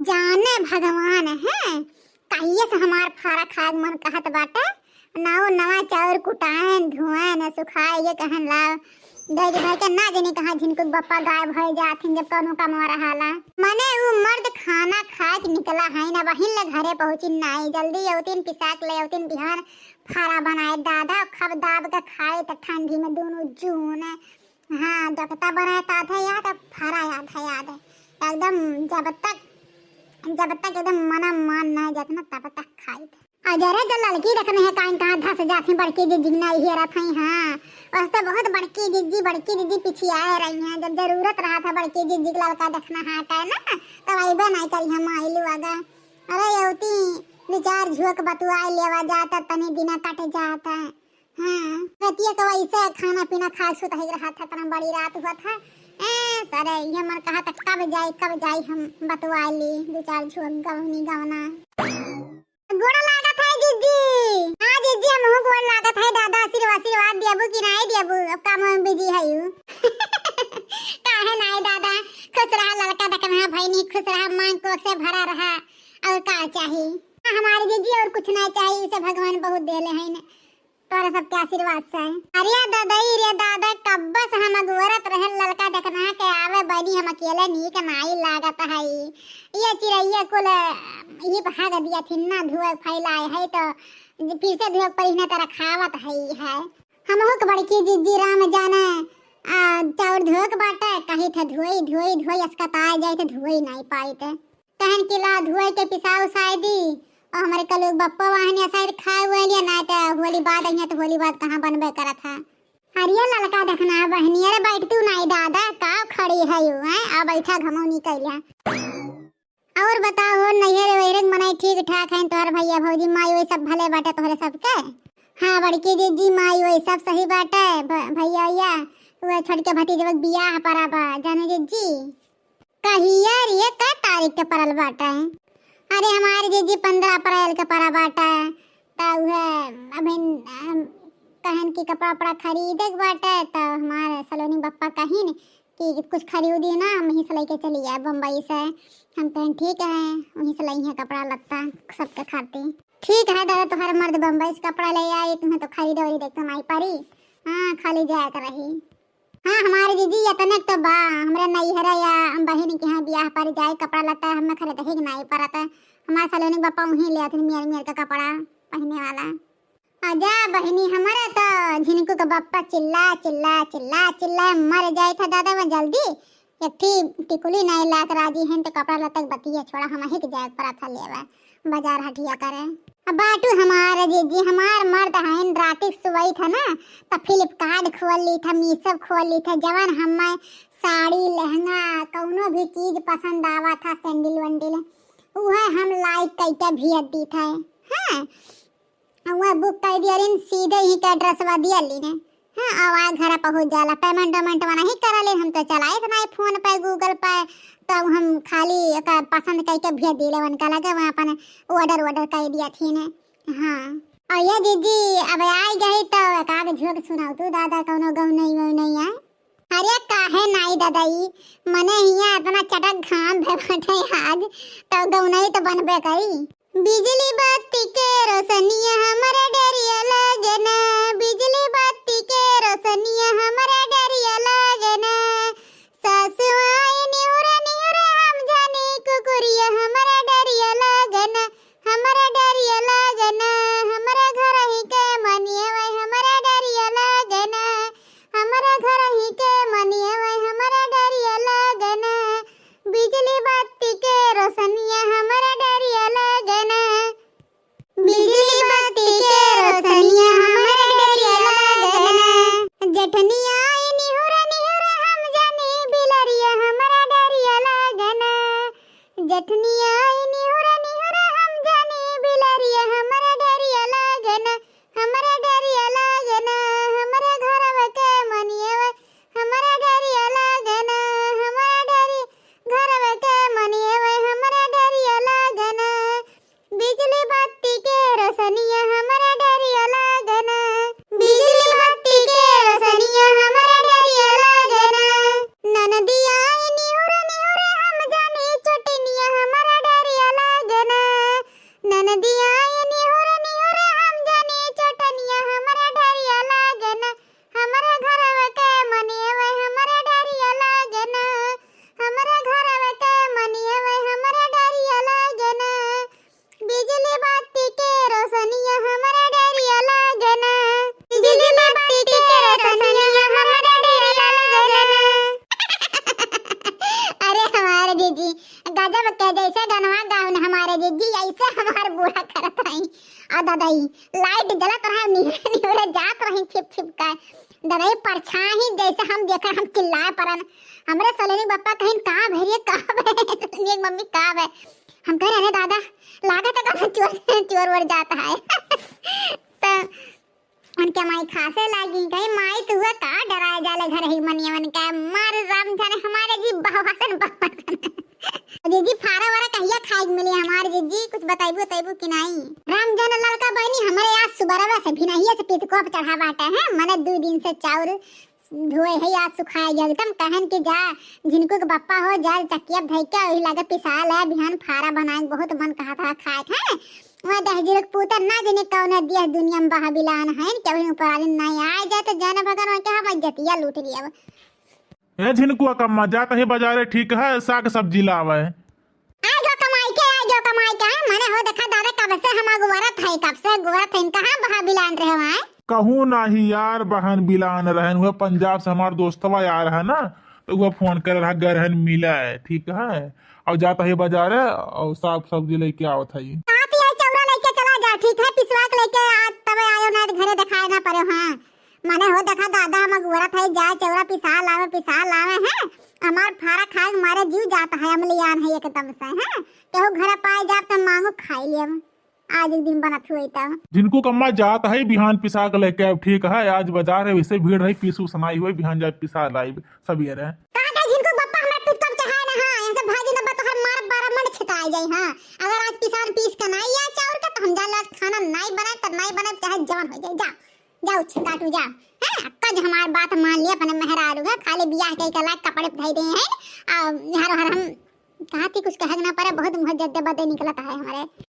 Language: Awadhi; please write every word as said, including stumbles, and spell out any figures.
जाने भगवान है, कहिए से हमार फारा खाए के मन कहत बाटे। नौ नवा चाउर कुटाएन, धोएन, सुखाए, ये कहन लाओ। दे दे भाई के ना जानी कहाँ झिनकू के बप्पा गायब हो जात हैं जब कौनो काम रहाला। मने उ मर्द खाना खाए के निकला है ना, वहीं ले घरे पहुँची नाई। जल्दी अवतिन पिसाक ले अवतिन बिहान फारा बनाए दादा, खब दाब के खाए त ठंडी में दोनों जून। हाँ, जब तक बनाए तात है याद, अब फारा याद है, याद है। एकदम जब तक, जब तक एकदम मना मान ना जात ना, तब तक खाई थे। और जरे जो लड़की देखने है काइन कहाँ धस जात ही, बड़की जिज्जी ना ही रथ है। हाँ, वैसे तो बहुत बड़की जिज्जी, बड़की जिज्जी पीछे आए रही हैं। जब जरूरत रहा था बड़की जिज्जी के लड़का देखना है, कहे ना, तब अइबे नहीं करी हम आइलू आगे। अरे यौती, दो चार झोंक बतुआ लेवा जाता, तनी दिना कट जाता। हाँ, रतिया के वैसे खाना पीना खा सुत ही रहा था, तना बड़ी रात हुआ था। ए, सरे, ये मन कहा था, "कब जाई, कब जाई, हम बतवा ली, दो चार झोंक गवनी गवना।" गोड़ लागत है जिज्जी। हाँ जिज्जी, हमहू गोड़ लागत है दादा, आशीर्वाद, आशीर्वाद दियाबू कि नाई दियाबू, अब काम में बिजी है यू। काहे नाई दादा, खुश रहा लड़का देखना भैनी, खुश रहा, मांग कोख से भरा रहा, और का चाही? हमारे जिज्जी और कुछ ना चाही, इसे भगवान बहुत देले हैं। तोरा सबके आशीर्वाद से। अरे ददई रे दादा, कब्बे से हम अगोरत रहन ललका देखना के आवे बनी, हम अकेले नीक नाई लागत हई। ये चिरैया कुल ये भाग दिया थिन ना, धुए फैलाए है तो फिर से धुए पर इन्हें तरह खावत हई है। हमहू के बड़की जिज्जी राम जाने, आ, चाउर धोक बाटे, कही थे धोई, धोई, धोई, अस्कताए जाए थे, धोई नाई पाई थे। कहन कि ला धुए के पिसाऊ साय दी, और हमारे कलुग बप्पा वाहन या शायद खाए हुए लिया, ना तो होली बाद अइहे तो होली बाद कहाँ बनबे करत है। अरे ललका देखना बहनी, अरे बैठ तू नाई दादा, का खड़ी है यू, हैं? आ बैठा घमौनी कैलिया। और बताओ, नैहर वैहर के मनाई ठीक ठाक है, तोहर भैया भौजी माई वही सब भले बाटे तोहरे सबके? हाँ बड़की जिज्जी, माई वही सब सही बाटे, भ-, भैया भैया, वो छोटके भतीजवा के बियाह परा बा, जाने जिज्जी। कहिया रे, कै तारीख के परल बाटे? अरे हमारे जीजी पन्द्रह अप्रैल के परा बाटे, त उहे अभिन, अम, कहन कि कपड़ा उपड़ा खरीदे के बाटे, त हमारे सलोनी बप्पा कहिन कि कुछ खरीदी ना, हम ही से लेके चली आए बम्बई से। हम कहें ठीक है, वहीं से लई है कपड़ा लत्ता सबके खातिर। ठीक है दादा, तोहर मर्द बम्बई से कपड़ा ले आई, तुम्हें तो खरीदे वरीदे के तो नाई पड़ी। हाँ, खाली जाए के रही। हाँ, हमारे जीजी, एतने तो बा, हमरे नैहरे या बहिन के यहाँ बियाह पर जाए, कपड़ा लत्ता हमें खरीदे ही नाई परत। हमारे सलोनी के बप्पा वहीं ले आथिन मियर मियर का कपड़ा पहने वाला। आजा बहिनी, हमारे तो झिनकू के बप्पा चिल्ला, चिल्ला, चिल्ला, चिल्ला मर जाए था दादा, वह जल्दी एक ठी टिकुली नाई लात राजी हैं, तो कपड़ा लत्ता के बतिया छोड़ा, हम ही के जाए परत है लेवा। बाजार हटिया करे। अब बाटू हमार जीजी, हमार मर्द हइन, राती के सोई था ना, त Flipkart खोल ली था, Meesho खोल ली था, जवन हमें साड़ी, लहंगा, कौनो भी चीज पसंद आवा था, सैंडल वैंडल, उहे हम like कइके भेज दी था। हाँ, उहे book कर दिया रिन, सीधे ही के address वा दिया ली ने। हाँ, अब आ घर पहुँच जाला, payment वेमेंट वना ही करा ले, हम तो चलाइत नाई phone पे, Google पे, तो हम खाली एकर पसंद कइके भेज दिले उनका लगे, वहाँ अपन order वॉर्डर कर दिया थी ने। हाँ, और ये जीजी, अब आई गई तो एक आध झोंक सुनाओ तू दादा, कौनो गौनई वौनई आए। अरे काहे नाई ददई, मने हिया इतना चटक घाम भे बाटे आज, तो गौनई तो बनबे करी। बिजली बत्ती के रोशनिया हमरे डरिया लागे ना, बिजली बत्ती के रोशनिया हमरे डरिया लागे ना। सासु आई निहुरा निहुरा हम जानी कुकुरिया हमरे डरिया लागे ना, हमरे डरिया लागे ना, हमरे घर ही के मनिया वै हमरे डरिया लागे ना, हमरे घर ही के मनिया वै हमरे डरिया लागे ना। बिजली बत्ती के रोशनिया हमरे डरिया लागे ना। बिजली बत्ती के रोशनिया हमरे डरिया लागे ना। जेठनिया आई निहुरा निहुरा हम जानी बिलरिया हमरे डरिया लागे ना। जेठनिया आई निहुरा निहुरा हम जानी बिलरिया हमरे डरिया लागे ना। हमरे डरिया लागे ना, हमरे घरवा के मनिया वै हमरे डरिया लागे ना, हमरे डरी घरवा के मनिया वै हमरे डरिया लागे ना। बिजली बत्ती के रोशनिया हमरे डरिया लागे ना, बिजली बत्ती के रोशनिया हमरे डरिया लागे ना। ननदिया आई निहुरा निहुरा हम जानी चोटिनिया हमरे अब के जैसे गनवा गाउन हमारे जिज्जी, ऐसे हमार बूढ़ा करत रही। और ददई, लाइट जलत रहे, निहरे निहरे जात रही छिप छिप का। ददई, परछाई जैसे हम देखे, हम चिल्लाए परन। हमरे सलोनी बप्पा कहिन, "का भे रे, का भे?" सलोनी के मम्मी, "का भे?" हम कहे, "अरे दादा, लागत है कौनो चोर, चोर वोर जात है।" तो उनके माई खासे लागी, कहे, "माई, तू का डराए जाले घर ही मनियवन का? मार राम जाने हमारे जी बहवासन, बहवासन।" जीजी, फारा वारा कहिया खाए के मिली हमार जीजी? कुछ बताइबू, बताइबू कि नाई? राम जाने लड़का बहनी, हमरे आज सुबरवा से भिनहिया से पितकोप चढ़ा बाटे हैं, मने दू दिन से चाउर धोए है, आज सुखाए गया एकदम। कहन कि जा, झिनकू के बप्पा हो, जा चकिया धइ के वही लगे पिसा ले, बिहान फारा बनाए के बहुत मन कहत है खाए के, हैं? वह दहजिर के पूता ना जाने कौन दिया दुनिया में बहा बिलान है, केहू ऊपर आलिन नाई आए जाए तो जाने भगवान के हम इज्जतिया लूट लिया। ए झिनकुआ कम्मा, जात ही बाजारे, ठीक है, साग सब्जी लावे। आ जो कमाई के, आ जो कमाई के, हाँ, मने हो देखा दादा, कब से हम अगुवरत है, कब से अगुवरत है, कहाँ बहा बिलान रहे वहाँ? कहूँ नाही यार, बहन बिलान रहन, वह पंजाब से हमार दोस्तवा यार है ना, तो वह फोन कर रहा, गए रहन मिले, ठीक है, और जात ही बाजारे और साग सब्जी लेके आवत है। साथ ही चौरा लेके चला जा, ठीक है, पिसवा के लेके आ, तबे आयो, ना तो घरे दिखाए ना पड़े, हाँ। मने हो देखा दादा, हम अगुवरत है, जाए चौरा पिसा लावे, पिसा लावे हैं। हमार फारा खाए के मारे जीव जात है, अमलियान है एकदम से, हैं? केहू घर पाए जाब त मांगू खाई लेब। आज एक दिन बनत हुई तब। झिनकू कम्मा जात है, बिहान पिसा के लेके आब, ठीक है? आज बाजार है, वैसे भीड़ है, पीस उस नाई हुए, बिहान जाए पिसा लाइब सबियरे। कहा था झिनकू बप्पा, हमरा पितकम चढ़ाए ना, हाँ, इनसे भाजी न बा तोहर मार बारह मन छिताई जाई, हाँ। अगर आज पिसान पीस के नाई आ चाउर के, तो हम जान लो आज खाना नाई बनाए, तब नाई बनाए, चाहे जवन हो जाए, जा। जाओ, काटू, जाओ। हैं? अक्का जो हमार बात मान लिया, अपने मेहरारू है, खाली बियाह के, के लायक कपड़े धइ दे हैं। आ, हर, हर हम कहा थी, कुछ कहे के ना पड़े, बहुत मुँह जद्दे बद्दे निकलत है हमारे।